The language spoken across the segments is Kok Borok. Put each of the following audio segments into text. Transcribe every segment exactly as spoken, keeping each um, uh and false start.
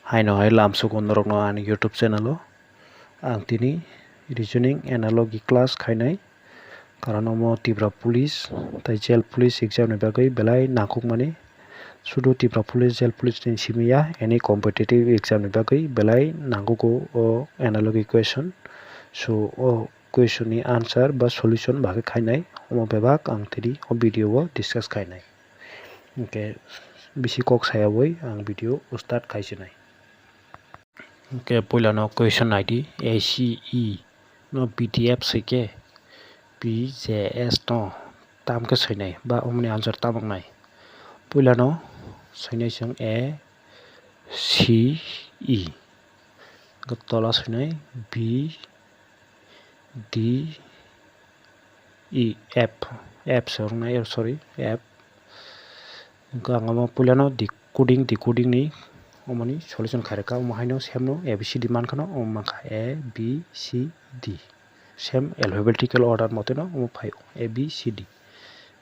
Haino hai lamsugo norokno ani YouTube channel o. Ang tini reasoning analogy class khainai. Karon omo Tripura Police tai Jail Police exam ni bagwi belai nangkukmani. Sudu Tripura Police, Jail Police ni simi ya, any competitive exam ni bagwi belai nangkugo o analogy question. So, o question ni answer ba solution bagwi khainai. Omo bebak ang tini o video o discuss khainai. Hwnkhe bisi kok sayawi ang video start khaisinai. Hwnkhe puilano question naidi, A C E no B D F swikhe P J S no tamkhe swinai ba omoni answer tamo wngnai. Puilano swinai chwng A C E. Hwnkhe tola swinai B D E F, F se wngnai, sorry, F. Hwnkhe ang omo puilano decoding, decoding ni omoni solution khairokha, omo haino same no A B C D mankhano, omo mankha A B C D. Same alphabetical order moteno omo phaio, A B C D.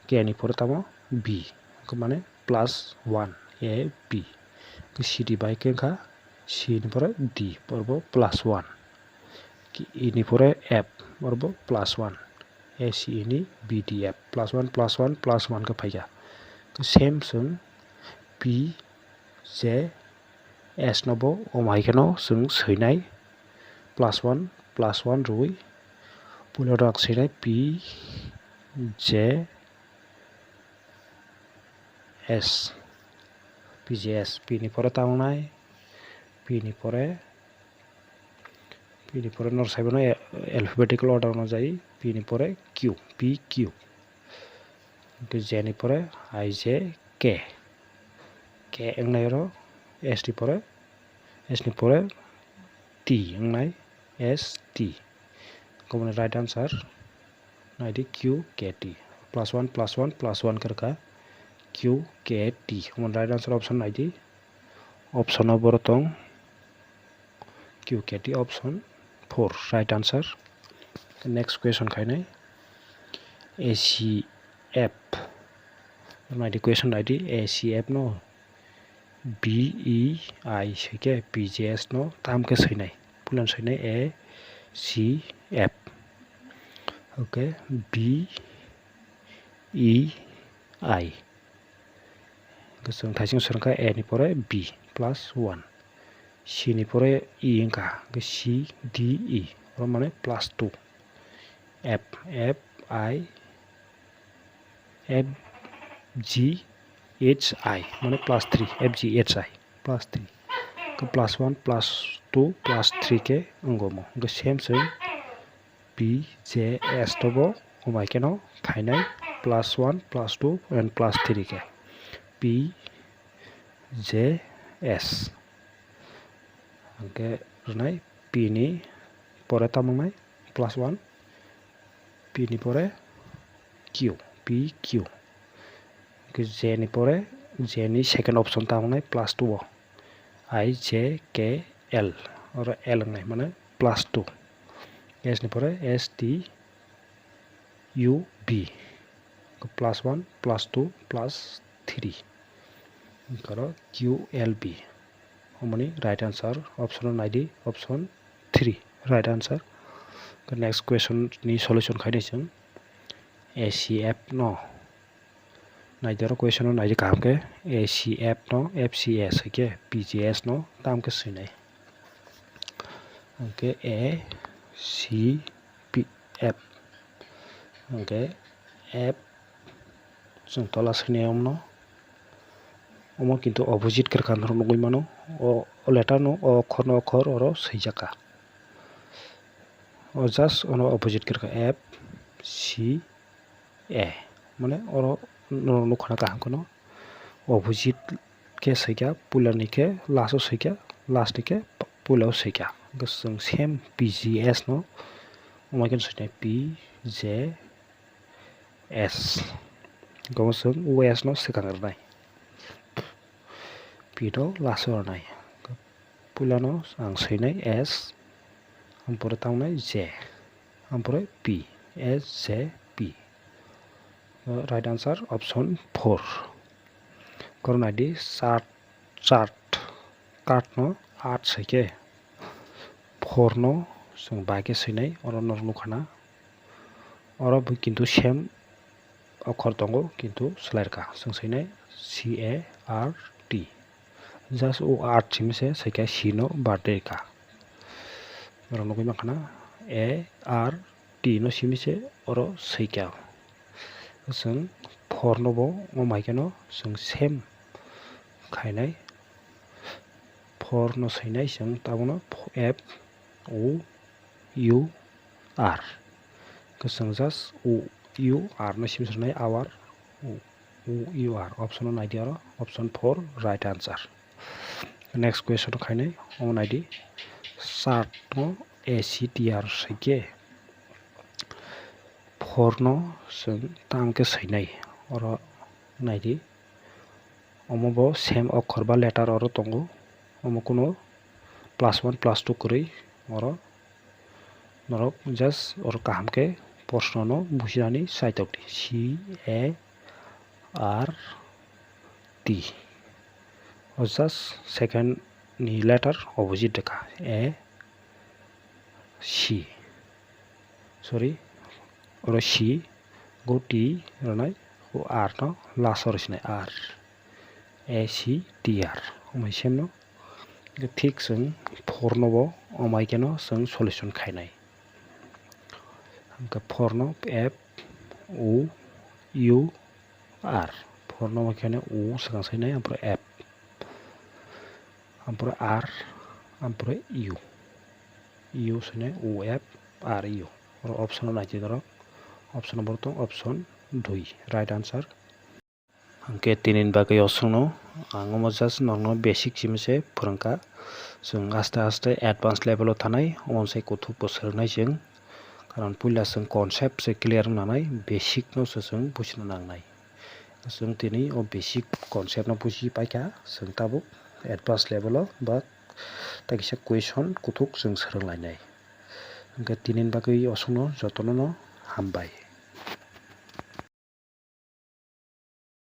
K ni pore tamo B, hwnkhe mane plus one, A B. Hwnkhe C D bai khe wngkha C ni pore D, oro bo plus one. Ki E ni pore F, oro bo plus one. A C E ni B D F, plus one, plus one, plus one khe phaikha. Same chwng P J S no bo omo hai kheno chwng swinai, plus one, plus one rwui puila rak swinai P J S, P J S, P ni pore ta wngnai, P ni pore, P ni pore nor saibo no alphabetical order no jai, P ni pore Q, P Q. Hwnkhe J ni pore I J K, K wngnai oro, S ni pore, S ni pore T wngnai, S T. Omo ni right answer naidi Q K T. Plus one, plus one, plus one khe rwkha Q K T. Omo ni right answer option naidi. Option o boro tong Q K T, option four right answer. Next question khainai, A C F. Naidi question naidi, A C F no B E I swikhe P J S no tamkhe swinai. Puilano swinai A C F. Okay, B E I. Hwnkhe chwng thaising swrwngkha A ni pore B plus one. C ni pore E wngkha, hwnkhe C D E. Oro mane plus two. F, F I, F G H I, mane plus three, F G H I, plus three. Hwnkhe plus one, plus two, plus three khe wngo mo. Hwnkhe same chwng P J S tobo, omo hai kheno khainai plus one, plus two, and plus three khe P J S. Hwnkhe rwnai P ni pore tamo wngnai plus one, P ni pore Q, P Q. Hwnkhe J ni pore, J ni second option tamo wngnai plus two o, I J K L, oro L wngnai, mane plus two. S ni pore S T U B, plus one, plus two, plus three. Hwnkhe oro Q L B. Omoni right answer option o naidi, option three right answer. Next question ni solution khainai chwng, A C F no. Naidi oro question o naidi kaham khe, A C F no F C S hai khe P J S no tamkhe swinai. Hwnkhe A C P F. Hwnkhe F chwng tola swinai omono. Omo kintu opposite khe rwkha norok nugwi mano. O, o letter no, o okhor no okhor oro swijak kha. O just ono opposite khe rwkha F C A. Mane oro norok nukha na kaham kheno opposite khe swikha, puila ni khe last o swikha, last ni khe puila o swikha. Hwnkhe chwng same P J S no omo hai kheno swinai P J S. Omo chwng O S no swkang rwnai. P no last o rwnai. Puila no ang swinai S, ampore tangnai J, ampore P, S J P. Right answer option four. Koro naidi chart, chart, card no Art sai khe four no chwng bai khe swinai, oro norok nukha na. Oro bo kintu same okhor tongo, kintu swlai rwkha. Chwng swinai C A R T. Just o art simi se sai khe C no birthday kha. Oro nugwi mankha na A R T no simi se oro swi kha. Chwng four no bo o mai kheno chwng same khainai. Four no swinai chwng tabukno F O U R. Kwchwng just O U R no simi swnai hour. O U R option no naidi oro, option four right answer. Next question khainai, omo naidi, chart no A C T R sai khe four no chwng tam khe swinai, oro naidi. Omo bo same okhor ba letter oro tongo. Omo kuno plus one, plus two kwrwi oro. Norok just oro kaham khe proshno no bujinani chaitok di. C A R T. O just second ni letter opposite dekha. A C. Sorry. Oro C, go T rwnai, go R no last o rw sinai R. A C T R. Omo hai same no. Thik chwng four no bo omo hai kheno chwng solution khainai. Hwnkhe four no F O U R. Four no omo hai kheno O swkang sainai, ampore F. Ampore R, ampore U. U sene O F R U. Oro option o naidi norok. Option number tong, option dui. Right answer. Hwnkhe tini bagwi osongno ang omo just nokno basic simi se phwrwngkha. Chwng aste aste advance level o thanai, omo se kuthuk bo swrwngnai chwng. Karon puila chwng concept se clear wng nanai, basic no se chwng buchina nangnai. Chwng tini o basic concept no buchi paikha, chwng tabuk advance level o ba tai kisa question kuthuk chwng swrwng lainai. Hwnkhe tini bagwi osongno jotono no hambai.